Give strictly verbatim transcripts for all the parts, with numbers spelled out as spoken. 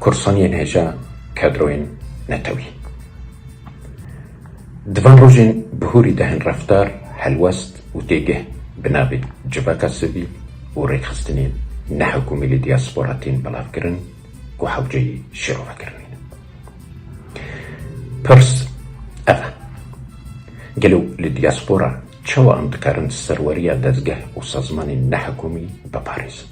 Kursaniyên hêja, kadroyên netewî. Di van rojên bihûrî de hin reftar, helwest û têgih bi navê civaka sivîl û rêkxistinên nehikûmî li diaspora tên belavkirin ku hewceyî şîrovekirinê ne. Pirs ev e. Gelo li diaspora çawa em dikarin serweriya dezgeh û sazmanên nehikûmî biparêzin?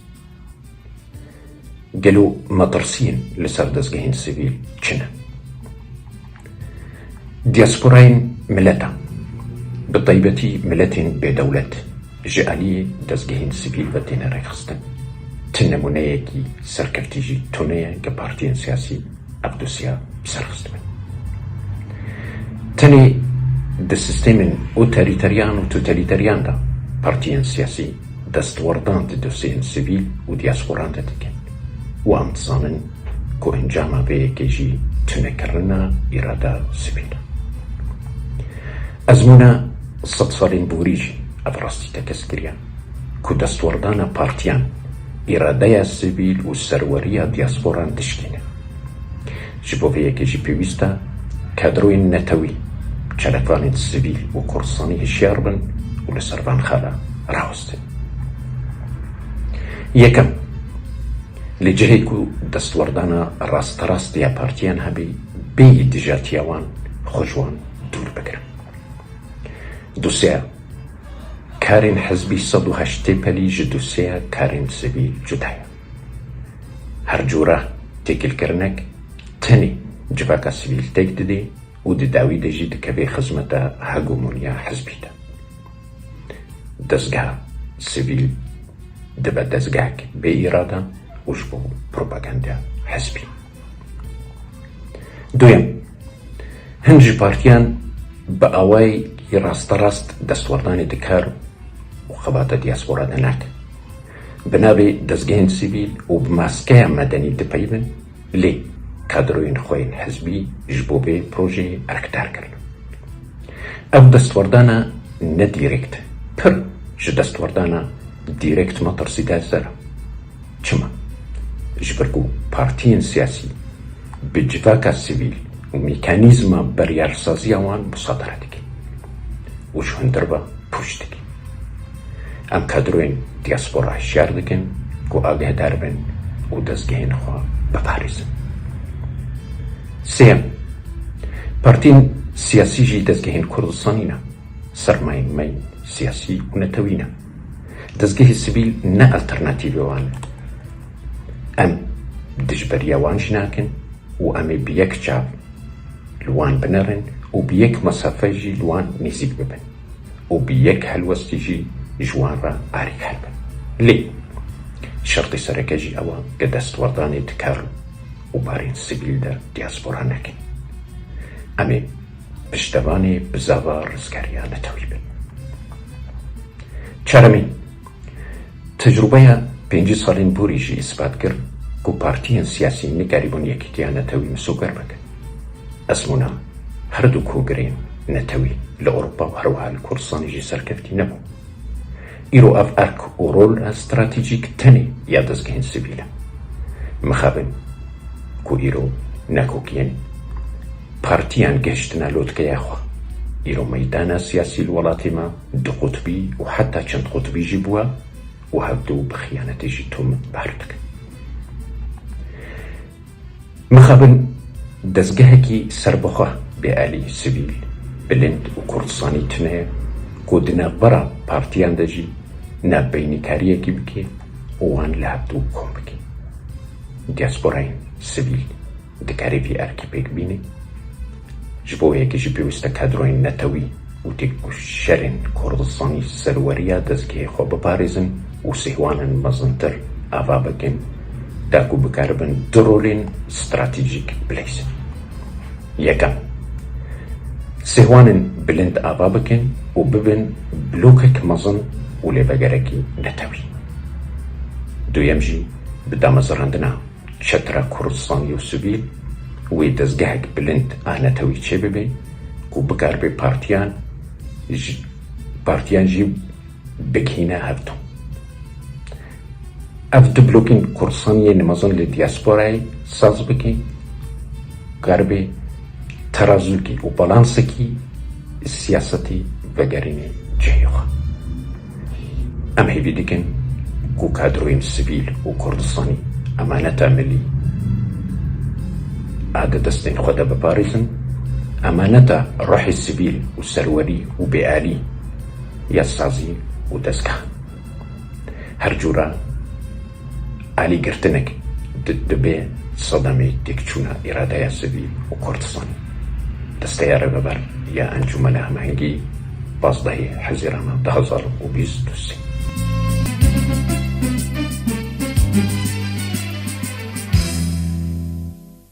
Gelo metirsiyên li ser dezgehên sivîl çi ne? Diasporayên mileta, bi taybetî miletên bêdewlet, ji aliyê dezgehên sivîl ve têne rêxistin. Ti nemûneyekî serkeftî jî tune ye ku partiyên siyasî ev dosya bi ser xistibin. Tenê di sîstemên otorîteryan û totalîteryan de partiyên siyasî destwerdan di dosyeyên sivîl û diasporan de dikin û em dizanin ku encama vê yekê jî tunekirina îrada sivîl e. Ezmûna sed salên borî jî ev rastî tekez kiriye ku destwerdana partiyan îradeya sivîl û serweriya diasporan dişkîne. Ji bo vê yekê jî pêwîst e kadroyên netewî, çalakvanên sivîl û Kurdistanî hişyar bin û li ser van xala rawestin. Yekem, li cihê ku destwerdana rasterast ya partiyan hebe, bêyî dijatiya wan xwe ji wan dûr bigirin. Dosyeya karên hizbî sed û heşt têpelî ji dosyeya karên sivîl cuda ye. Her cûra têkilkirinek tenê civaka sivîl têk didê û di dawî de jî dikeve xizmeta hegemoniya hizbî de. Dezgeha sivîl dibe dezgehek bê îrada û ji bo propaganda hizbî. Duyem, hin ji partiyan bi awayekî rasterast destwerdanê di kar û xebata diaspora de nake. Bi navê dezgehên sivîl û bi maskeya medenî dipeyivin, lê kadroyên xwe yên hizbî ji bo vê projeyê erkdar kirin. Ev destwerdana nedîrekt pir ji destwerdana dîrekt metirsîdar zer e. Çima? Ji ber ku partiyên siyasî bi civaka sivîl û mekanîzma beryarsazîya wan musadere dikin û ji hundir ve pûç dikin. Em kadroyên diaspora hişyar dikin ku agehdar bin û dezgehên xwe biparêzin. Sêyem, partiyên siyasî jî dezgehên Kurdistanî ne. Sermayên me yên siyasî û netewî ne. Dezgehê sivîl ne alternatîvê wan e. Em dijberiya wan jî nakin û em ê bi yek çav li wan binerin û bi yek mesafe jî li wan nêzîk bibin û bi yek helwestî jî ji wan re alîkar bin. Lê şertê sereke jî ew e ku destwerdanê di kar û barên sivîl de diaspora nekin. Em ê piştevanê bizava rizgariya netewî bin. Çaremîn, tecrûbeya pêncî salên borî jî îspat kir ku partiyên siyasî nikarîbûn yekîtiya netewî misoger bikin. Ezmûna her du kongireyên netewî li Ewropa û herwiha li Kurdistanê jî serkeftî nebû. Îro ev erk û rol stratejîk tenê ya dezgehên sivîl e. Mixabin ku îro nakokiyên partiyan gihiştine lotkeya xwe. Îro meydana siyasî li welatê me du qutbî û heta çend qutbî jî bûye û hevdu bi xiyanetê jî tohmet bar dikin. Mixabin dezgehekî serbixwe bê alî sivîl, bilind û Kurdistanî tune ye ku di navbera partiyan de jî navbeynîkariyekî bike û wan li hevdu kom bike. Diasporayên sivîl dikare vî erkê pêk bîne. Ji bo yekê jî pêwîst e kadroyên netewî û têkoşerên Kurdistanî serweriya dezgehê xwe biparêzin û sêhwanên mezintir ava bikin, da ku bikaribin du rolên stratejîk bileyzin. Yekem, sêhwanên bilind ava bikin û bibin blokek mezin û lêvegerekî netewî. Duyem jî, bi damezrandina çetra Kurdistanî û sivîl wê dezgehek bilind a netewî çêbibe ku bikaribe partiyan ji, partiyan jî bigihîne hevdu. Ev du blokên Kurdistanî yê nimezin li diasporayê saz bike, karibê terazûkî û balansekî siyasetî vegerîne cihê xwe. Em hêvî dikin ku kadroyên sivîl û Kurdistanî emaneta milî a di destên xwe de biparêzin, emaneta ruhê sivîl û serwerî û bêalî ya sazî û dezgeh. Her cûra alîgirtinek di-, dibe sedemê têkçûna îradeya sivîl û Kurdistanî. Desteya Rêveber ya Encûmena Hemhengî, pazdehê Hezîrana du hezar û bîst û sê.